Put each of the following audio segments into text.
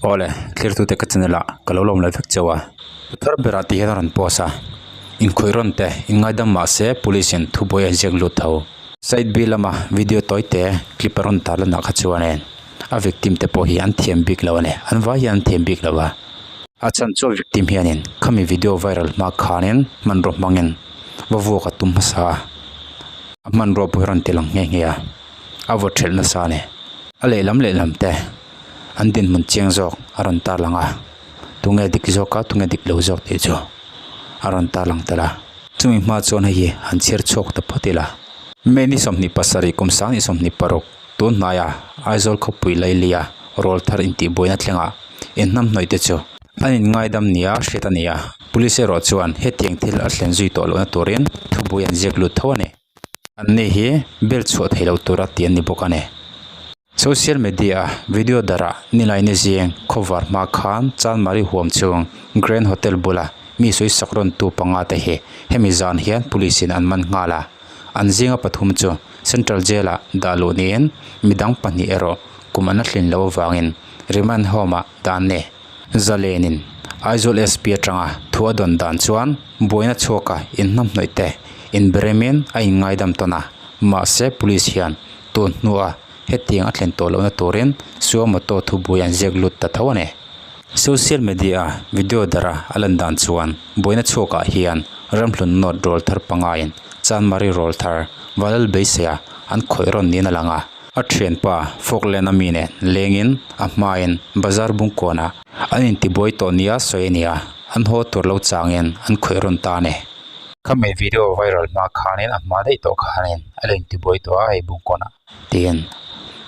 Awle, thlirtute ka channel ah ka lo lawm leh vek chauh a. Thu thar berah tih hian a rawn post a, inkhawih rawn te inngaidam mah se police in thubuai a ziak lut tho. Side B lama video tawi te clip a rawn tar lanah kha chuanin a victim te pawh hi an thiam bik lo a ni, an vai hian an thiam bik lo a. A chhan chu a victim hianin khami video viral hma khanin hmanraw hmangin va vuak a tum hmasa a, a hmanraw pawh hi a rawn ti lang nghe nghe a, a vaw thelh nasa a ni. A lehlam lehlam te. An dinhmun chiang zawk a rawn tarlang a, tunge dik zawk a tunge dik lo zawk tih chu a rawn tarlang tel a. Chumi hma chuan hei hi han chhiar chhuak ta phawt ila. May ni 27 kum 2026 tun hnaia Aizawl khawpui Lailia rawl thar intihbuaina thlengah inhnamhnawih te chu an inngaidam nia hriat a ni a, Police erawh chuan hetiang thil a thlen zui tawh lohna turin thubui an ziak lut tho a ni. Anni hi bel chhuah theih loh tura ti an ni bawk a ni. Social media a video darah Nilaini zing khawvar hma khan Chanmari huam chung Grand Hotel bula mi sawi sak rawn tu panga te hi hemi zan hian police in an man nghal a. An zinga pathum chu Central Jail ah dah luh niin midang pahnih erawh kum an la hlin loh avangin remand home ah dah an ni. Zalenin Aizawl SP atanga thu a dawn dan chuan buaina chhuaka inhnamhnawih te inberemin a inngaidam tawn a, mahse police hian tun hnua hetiang a thlen tawh lohna turin Suamoto thubui an ziak lut ta tho a ni. Social media a video dara a lan dan chuan buaina chhuakah hian Ramhlun North rawl thar pangain Chanmari rawl thar Valal Beiseia an khawih rawn niin a lang a. A thianpa Falkland a mi nen lengin a hmain bazar bungkawnah an intibuai tawh nia sawi a ni a, an haw tur lo changin an khawih rawn ta a ni. Khami video viral hma khanin a hma daih tawh khanin a lo intibuai tawh a hei bungkawnah tiin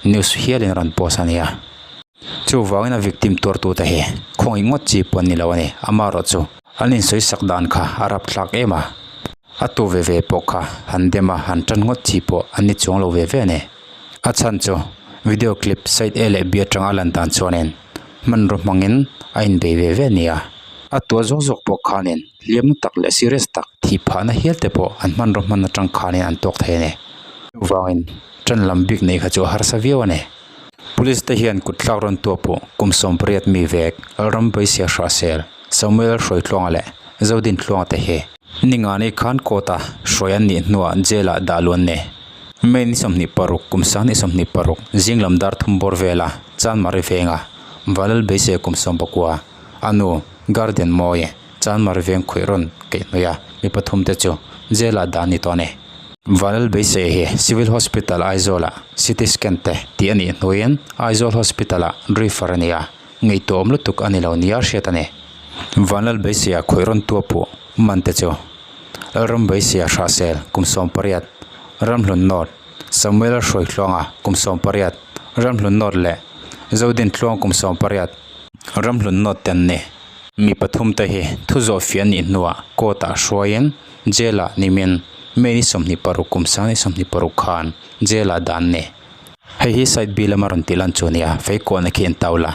news hialin a rawn post a ni a. Chuvangin a victim tuartute hi khawngaih ngawt chi pawh an ni lo a ni, amaherawhchu an insawisak dan kha a rapthlak em a. A tu ve ve pawh kha han dem a, han tan ngawt chi pawh an ni chuang lo ve ve a ni. A chhan chu video clip side A leh B atanga a lan dan chuanin hmanraw hmangin a inbei ve ve a ni a. A tua zawk zawk pawh khanin hliamna tak leh serious tak thih phahna hial te pawh an hmanraw hman atang khanin an tawk thei a ni. Chuvangin tan lam bik neih kha chu a harsa viau a ni. Police te hian kut thlak rawn tua pawh kum 80 mi vek Lalram Beisia Hrahsel, Samuel Hruaitluanga leh Zodintluanga te hi Ningani khan court a hruai an nih hnuah jail ah dah luan ni. May ni 26 kum 2026 zing lam dar thum bawr vela Chanmari venga Valal Beisei kum 19 a nu Guardian Mawi Chanmari veng khawih rawn keih hnawih a mi pathum te chu jail ah dah ni tawh a ni. Valal Beisei hi Civil Hospital Aizawl ah CT scan te tih a nih hnuin Aizawl Hospital ah refer a ni a, ngaihtuahawm lutuk a ni lo nia hriat a ni. Vanlal Beiseia khawih rawn tua pawh man te chu Lalram Beiseia Hrahsel kum 18, Ramhlun North, Samuel Hruaithluanga kum 18, Ramhlun North leh Zodintluang kum 18, Ramhlun North te an ni. Mi pathum te hi thu zawh fiah a nih hnuah court ah hruaiin jail ah nimin May ni 26 kum 2026 khan jail ah dah an ni. Hei hi side B lama rawn tih lan chu a nia, fei kuahna khi an tau la.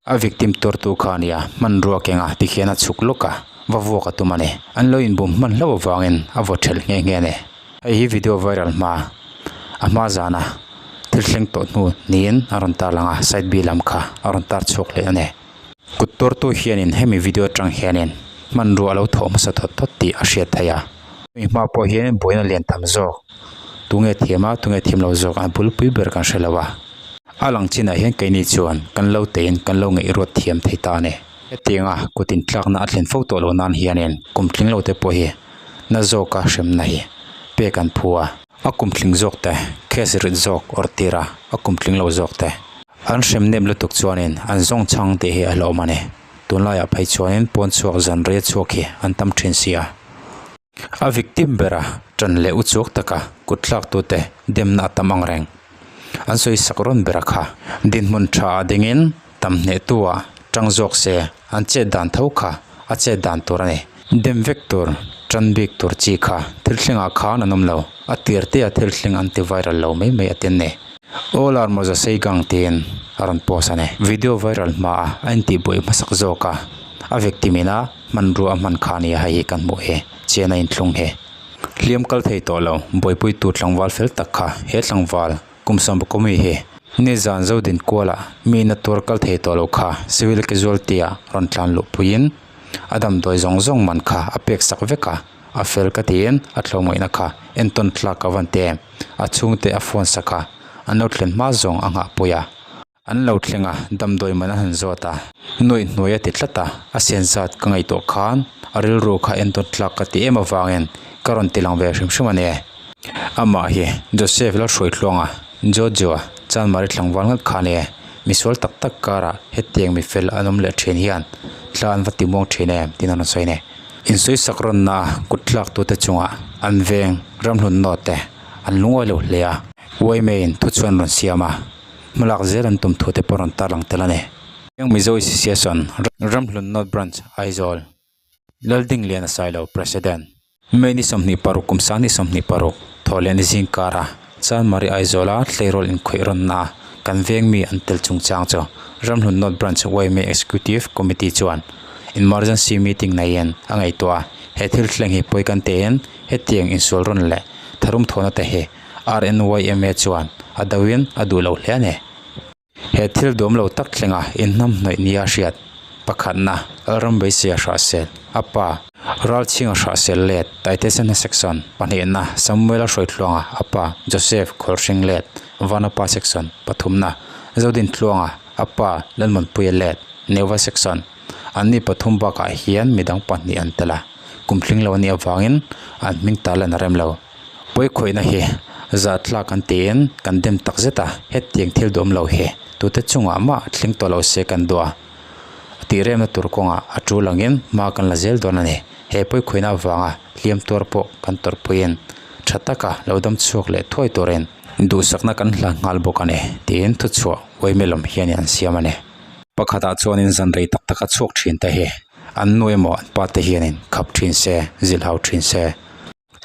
A victim tuartu kha a nia, hmanrua kenga tikhian a chhuk lawk a, va vuak a tum a ni. An lo inbum hman hlauh avangin a vaw thelh nghe nghe a ni. Hei hi video viral hma, a hma zana thil thleng tawh hnu niin a rawn tarlang a, side B lam kha a rawn tar chhuak leh a ni. Kut tuartu hianin hemi video atang hianin hmanrua a lo thawh hmasa thawt thawt tih a hriat theih a. Hemi hma pawh hian buaina lian tham zawk tunge thiam a tunge thiam lo zawk a bulpui ber kan hre lo a. A lang chinah hian keini chuan kan lo teiin kan lo ngaih ruat thiam thei ta a ni. Hetianga kut intlakna a thlen fo tawh loh nan hianin kum tling lo te pawh hi na zawka hremna hi pek an phu a. A kum tling zawk te case rit zawk awrh tir a, a kum tling lo zawk te. An hrem nem lutuk chuanin an zawng chhang tih hi a hlauhawm a ni. Tunlaiah phei chuanin pawn chhuak zan rei chhuak hi an tam thin si a. A victim bera tan leh u chhuak taka kut thlak tute demna a tam ang reng. An sawi sak rawn bera kha dinhmun tha ah dingin tam hnehtu ah tang zawk se an chet dan tho kha a chet dan tur a ni. Dem vek tur, tan bik tur chi kha thil thlengah khan an awm lo. A tir te a thil thleng an ti viral lo mai mai a tin ni. All are Moza Seigang tiin a rawn post a ni. Video viral hmaa a intihbuai hmasak zawk a, a victim ina hmanrua a hman kha a nia hei hi kan hmuh hi, chian a inthlung hi. Hliam kal thei tawh lo, buaipuitu tlangval fel tak kha he tlangval kum 10 mi hi. Nizan Zodin kuala mi na tuar kal thei tawh lo kha civil casualty ah rawn tlan luh puiin a damdawi zawng zawng man kha a pek sak vek a, a fel ka tiin a thlawhngawihna kha entawn tlak a van ti em? A chhungte a phone sak a, an lo thlen hma zawng a nghah pui a. An lo thleng a, damdawi man a han zawt a, nuaih hnuai a ti tlat a, a sian zat ka ngaihtuah khan a rilru kha entawn tlak ka ti em avangin ka rawn ti lang ve hrim hrim a ni. Amah hi Joseph Lalhruaitluanga, Jojo, Chanmari tlangval ngat kha a ni. Misual tak tak karah hetiang mi fel an awm leh thin hian thla an va ti muang thin em tiin a rawn sawi a ni. Insawisak rawnna kut tlak tute chungah an veng ramhlun nawt te an lungawi lo hle a, Uaimeiin thuchhuan rawn siam a. Hmalak zel an tum thu te pawh rawn tarlang tel a ni. Young Mizo Association, Ramhlun North Branch, Aizawl, Laldingliana Sailo, President. May ni 26 kum 2026, Thawhlehni zing kara Chanmari Aizawla tleirawl inkhawih rawnna a kan veng mi an tel chungchang chu Ramhlun North Branch yma Executive Committee chuan Emergency Meeting neiin a ngaihtuah a, he thil thleng hi pawi kan tein hetiang insual rawn leh tharum thawhna te hi RNYMA chuan a doin a duh lo hle a ni. He thil duam lo tak thlenga inhnamhnawih nia hriat pakhatna Lalram Beiseia Hrahsel, a pa, Ralchhinga Hrahsel let, Taitesena Section, pahnihna Samuela Hruaitluanga, a pa, Joseph Khawlhring let, Vanapa Section, pathumna Zodintluanga, a pa, Lalmanpuia let, Neuva Section. Anni pathum bakah hian midang pahnih an tel a, kum tling lo a nih avangin an hming tarlan a rem lo. Pawikhawihna hi zahtlak an tiin kan dem tak zet a, hetiang thil duhawm lo hi tute chungah mah thleng tawh lo se kan duh a, tih remna tur kawngah a tul angin hma kan la zel dawn a ni. He pawikhawihna avanga hliam tuar pawh kan tawrhpuiin tha taka lo dam chhuak leh thuai turin duhsakna kan hlan nghal bawk a ni tiin thuchhuah uaimel awm hian an siam a ni. Pakhatah chuanin zan rei tak taka chhuak thin te hi an nu emaw an pa te hianin khap thin se, zilhau thin se.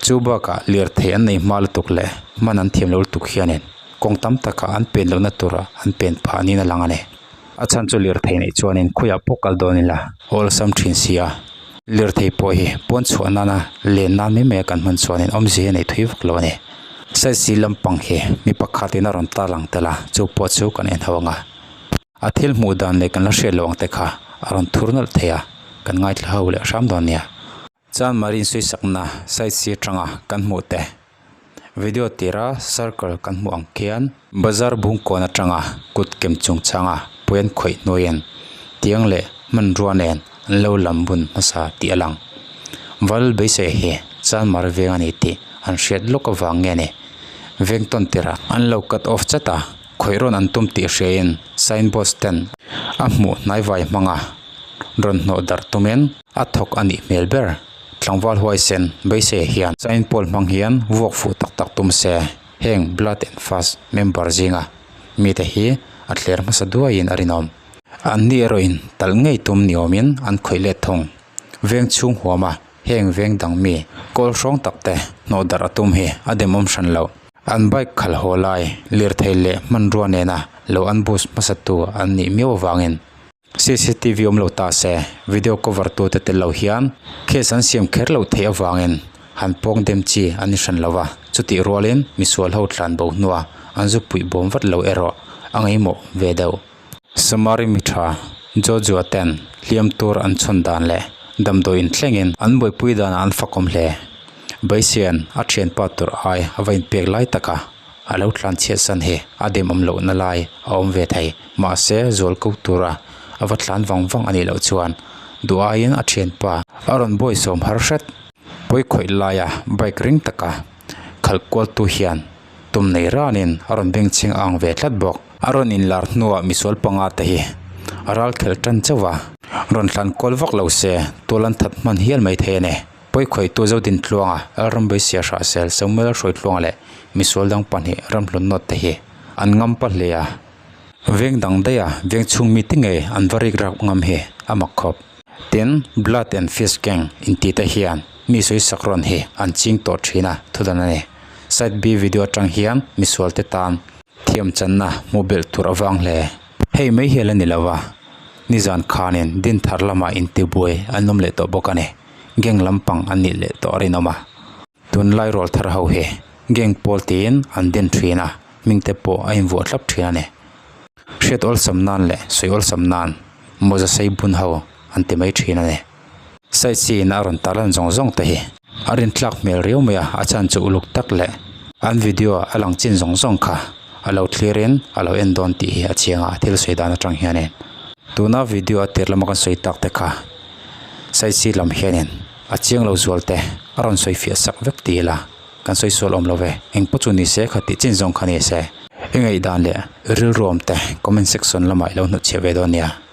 Chu bakah lirthei an nei hma lutuk leh hman an thiam lo lutuk hianin kawng tam takah an pen lohna tura an pen phah niin a lang a ni. A chhan chu lirthei neih chuanin khawiah pawh kal dawn ila awlsam thin si a, lirthei pawh hi pawn chhuah nana len nan mai mai a kan hman chuanin awmzia a nei thui vak lo a ni. Size lampang hi mi pakhatin a rawn tarlang tel a, chu pawh chu kan en ho ang a. A thil hmuh dan leh kan la hriat loh ang te kha a rawn thur nawlh thei a, kan ngaithla ho leh hram dawn nia. Chanmari insawisakna side sir tanga kan hmuh te video tira circle kan hmuh ang khian bazar bungkawn atanga kut kem chungchanga pui an khawih hnuaiin tiang leh hmanrua nen an lo lam bun hmasa tih a lang. Val beisei hi Chanmari veng a ni tih an hriat lawk avang nge ni veng tawn tirah an lo cut off chat a, khawih rawn an tum tih hriain signboard ten a hmuh hnaivai hmanga rawn hnawh darh tumin A thawk a nih hmel ber. Tlangval huaisen beisei hian sign pawl hmang hian vuak fuh tak tak tum se, heng Blood and Fast member zinga mite hi a thler hmasa duaiin a rinawm. Anni erawhin talh ngei tum ni awmin an khawih let thung. Veng chhung huama heng veng dang mi kawl hrawng tak te hnawh darh a tum hi a demawm hran loh. An bike khalh haw lai lirthei leh hmanrua nena lo an bus hmasa tu an nih miau avangin Cctv awm lo ta se, video cover tu te tel lo hian case an siam kher loh theih avangin han pawng dem chi an ni hran lo va, chutih rualin misual ho tlan bo hnua an zu puih bawm vat lo erawh a ngaihmawh ve deuh. Samari mi tha Joshua ten hliam tur an chhawn dan leh damdawi inthlengin an buaipui danah an fakawm hle. Baisian a thianpa tur ai a va inpek lai taka. A lo tlan chhiat san hi a demawm lohna lai a awm ve thei. Mahse, zual ko tura a va tlan vang vang a nih loh chuan duh aiin a thianpa a rawn bawisawm har hret. Pawi khawih laia bike ring taka khalh kualtu hian tum nei ranin a rawn bengchheng ang ve tlat bawk. A rawn inlar hnuah misual panga te hi a ral khelh tan chauh a, rawn tlan kual vak lo se tual an that hman hial mai thei a ni. Pawikhawihtu Zodintluanga, Lalrambaisia Hrahsel, Samuel Hruaitluanga leh misual dang pahnih Ramhlun Nawt te hi an ngam pa hle a. Veng dang daiha veng chhung mite ngei an va rik rak ngam hi a mak khawp. Tin, Blood and Fish Gang inti te hian mi sawisak rawn hi an ching tawh thin a, thudan a ni. Side B video atang hian misual te tan thiam channa hmuh belh tur avang hle. Hei mai hi a la ni lo a, nizan khanin Dinthar lamah intibuai an awm leh tawh bawk a ni. Gang lampang an nih leh tawh a rinawm a, tunlai rawl thar ho hi gang pawl tiin an din thin a, hming te pawh a invuah thlap thin a ni. Hriat awlsam nan leh sawi awlsam nan mawza sei bun ho an ti mai thin a ni. Side C in a rawn tarlan zawng zawng te hi a rintlak hmel riau mai a, a chhan chu uluk tak leh an video a lang chin zawng zawng kha a lo thlir in a lo en dawn tih hi a chiang a, thil sawi dan atang hianin tuna video a tir lama kan sawi tak te kha side C lam hianin a chiang lo zual te a rawn sawi fiah sak vek ti ila kan sawi sual awm lo ve, engpawh chu ni se kha tih chin zawng kha ni se. I ngaihdan leh rilruam te comment section lamah i lo hnutchhiah ve dawn nia.